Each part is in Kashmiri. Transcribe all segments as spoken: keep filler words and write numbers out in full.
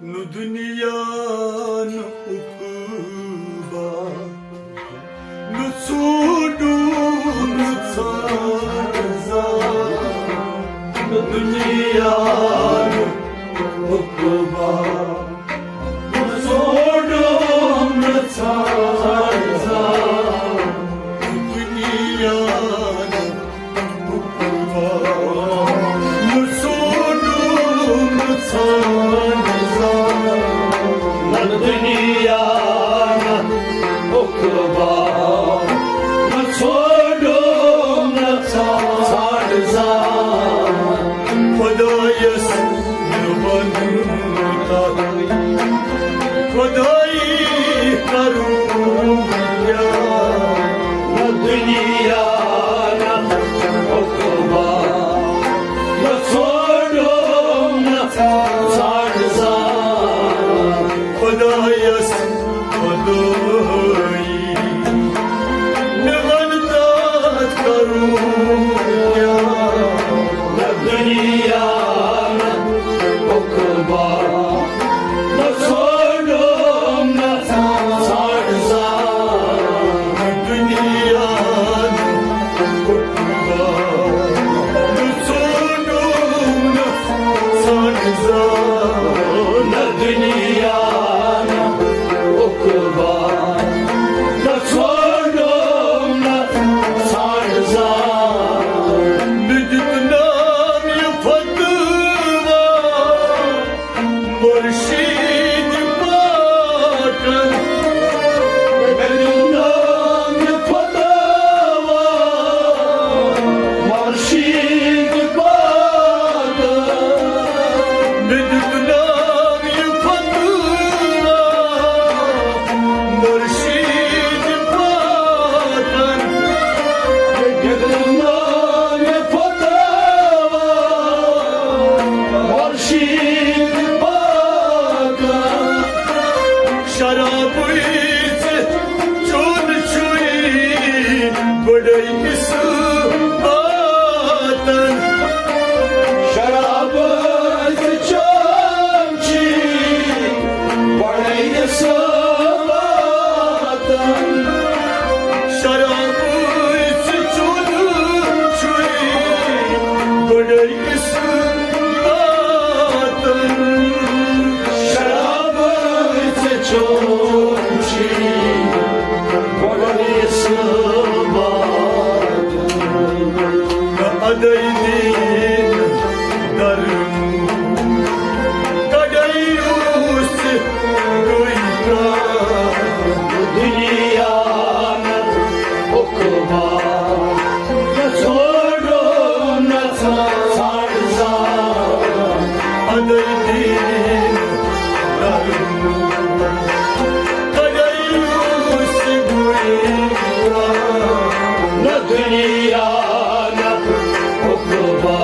نہٕ دُنیا نہٕ عقوبہ، نہٕ ژھانٛڈُم نہٕ ژھانٛڈ زانٛہہ۔ نہٕ دُنیا نہٕ عقوبہ، نہٕ ژھانٛڈُم نہٕ ژھانٛڈ زانٛہہ۔ نہٕ دُنیا نہٕ خدایس نہٕ ونُن تتھ، خدایی کرُن کیٛاہ؟ نہٕ دُنیا نہٕ عقوبہ، نہٕ ژھانٛڈُم نہٕ ژھانٛڈ زانٛہہ۔ خدایس خدایی نہٕ ون تتھ کرُن کیٛاہ؟ نہٕ دُنیا نہٕ عقوبہ، نہٕ ژھانٛڈُم نہٕ ژھانٛڈ زانٛہہ۔ نہٕ دُنیا نہٕ عقوبہ، نہٕ ژھانٛڈُم نہٕ ژھانٛڈ زانٛہہ۔ نہٕ دُنیا نہٕ عقوبہ، نہٕ ژھانٛڈُم نہٕ ژھانٛڈ زانٛہہ۔ مےٚ دیُت نام یہِ فتویٰ مرشد پاکن۔ مےٚ دیُت نام یہِ فتویٰ مرشد پاکن۔ مےٚ دیُت نام یہِ فتویٰ مرشد پاکن۔ مےٚ دیُت نام یہِ فتویٰ مرشد پاکن۔ شرابٕے ژےٚ چیوٚن چھُے بڑے اِسباتن۔ شرابٕے ژےٚ چیوٚن چھُے بڑے اِسباتن۔ شرابٕے ژےٚ چیوٚن چھُے بڑے اِسباتن۔ شرابٕے ژےٚ چیوٚن چھُے بڑے اِسباتن۔ نہٕ ادے دِن درمو، تڑے اوس گوٚوٕے پرٛان۔ دُنیا نہٕ عقوبہ، نہٕ ژھانٛڈُم نہٕ ژھانٛڈ زانٛہہ۔ ادے دِن درمو، تڑے اوس گوٚوٕے پرٛان۔ نہٕ دُنیا نہٕ عقوبہ،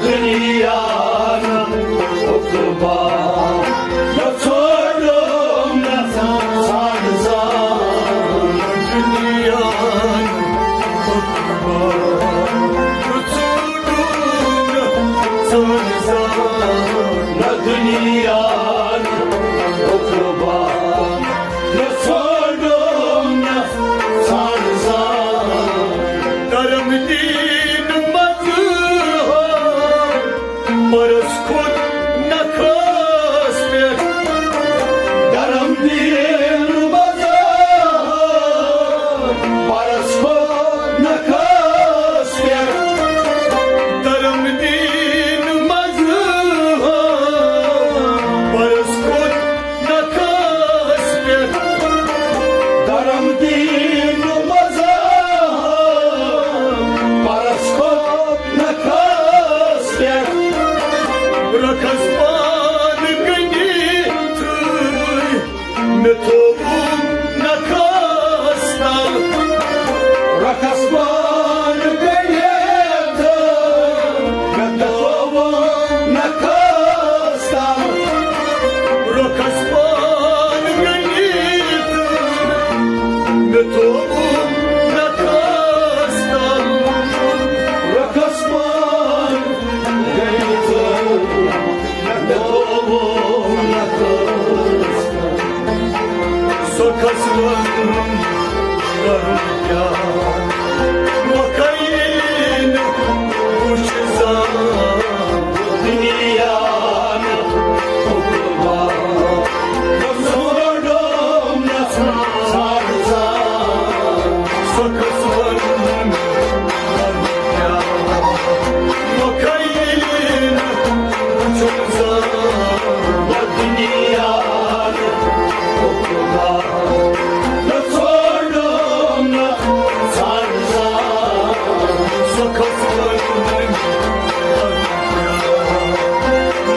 دنیا عقبا، نہ ژھانڈم نہ ژھانڈ زان۔ دنیا عقبا، نہ ژھانڈم نہ ژھانڈ زان۔ نہ دنیا عقبا، نہ ژھانڈم نہ ژھانڈ زان۔ کرم دین مزہ پرس کھوت نہ کھس پٮ۪ٹھ۔ کرم دین مزہ پرس کھوت نہ کھس پٮ۪ٹھ۔ کرم دین مزہ پرس کھوت نہ کھس پٮ۪ٹھ۔ کرم دین مزہ پرس کھوت نہ کھس پٮ۪ٹھ۔ رکھس پان گنڈِتھ مےٚ تھووُم نہ کھس تل۔ رکھس پان گنڈِتھ مےٚ تھووُم نہ کھس تل۔ رکھس پان گنڈِتھ مےٚ تھووُم نہ کھس تل۔ رکھس پان گنڈِتھ مےٚ تھووُم نہ کھس تل۔ سۄ کھس وَنُن کرُن کیٛاہ؟ مۄکھٕے نہٕ وُچھ زانٛہہ دُنیا نہٕ حُکما۔ سۄ ژھانٛڈ زانٛہہ، سۄ کھس وَنُن کرُن کیٛاہ؟ مۄکھٕے نہٕ وُچھ زانٛہہ دُنیا نہٕ حُکما۔ نہ ژھانٛڈم نہ ژھانٛڈ زانٛہہ۔ سۄ کھس وَنُن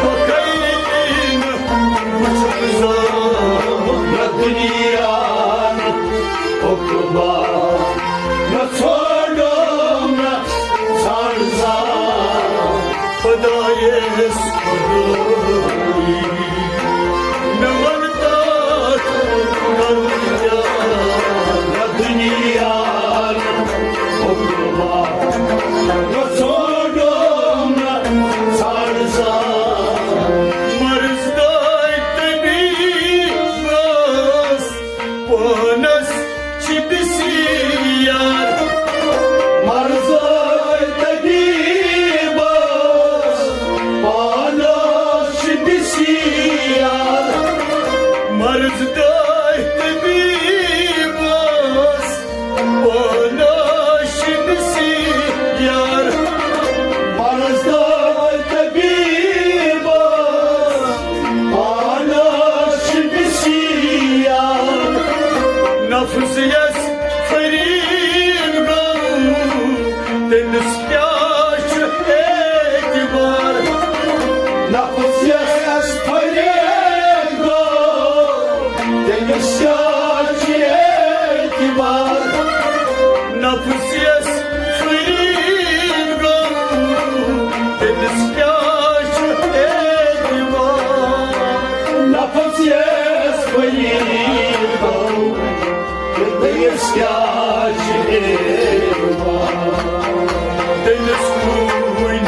مۄکھٕے نہٕ وُچھ زانٛہہ۔ نہ دُنیا نہٕ حُکما۔ نہ ژھانٛڈم نہ ژھانٛڈ زانٛہہ۔ خۄدایس خۄدٲیی، مےٚ وَن تَتھ کَرُن کیٛاہ؟ نہ دُنیا نہٕ حُکما، نہ ژھانٛڈم نہ ژھانٛڈ زانٛہہ۔ مرض دٲے طبیبس پانس چھِ بِسیار۔ مرض دٲے طبیبس پانس چھِ بِسیار۔ مرض دٲے طبیبس پانس چھِ بِسیار۔ مرض دٲے طبیبس پانس چھِ بِسیار۔ نفس یس فرید گوٚو، تٔمِس کیٛاہ چھُ اعتبار؟ نفس یس فرید گوٚو، تٔمِس کیٛاہ چھُ اعتبار؟ نفس یس فرید گوٚو، تٔمِس کیٛاہ چھُ اعتبار؟ نفس یس فرید گوٚو، تٔمِس کیٛاہ چھُ اعتبار؟ تٔمِس کُنہِ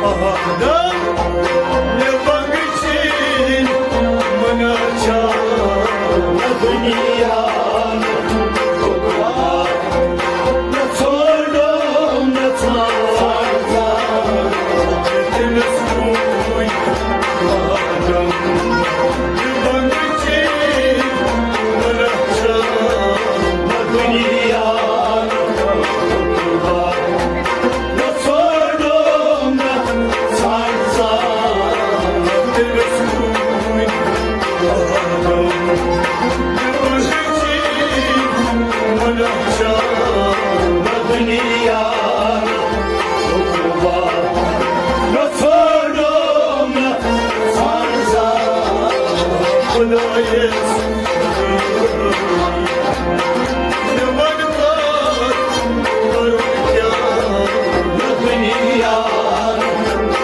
آدم مےٚ بنٛگہٕ چیٖن مُناچار۔ نہ دُنیا نہٕ حُکما، نہ ژھانٛڈم نہ ژھانٛڈ زانٛہہ۔ تٔمِس کُنہِ آدم مےٚ بنٛگہٕ چیٖن مُناچار۔ نہ دُنیا نہٕ حُکما، نہ ژھانٛڈم نہ ژھانٛڈ زانٛہہ۔ تٔمِس کُنہِ آدم مےٚ بنٛگہٕ چیٖن مُناچار۔ نہ دُنیا نہٕ حُکما، نہ ژھانٛڈم نہ ژھانٛڈ زانٛہہ۔ خۄدایس مےٚ وَن تَتھ کَرُن کیٛاہ؟ نہ دُنیا نہٕ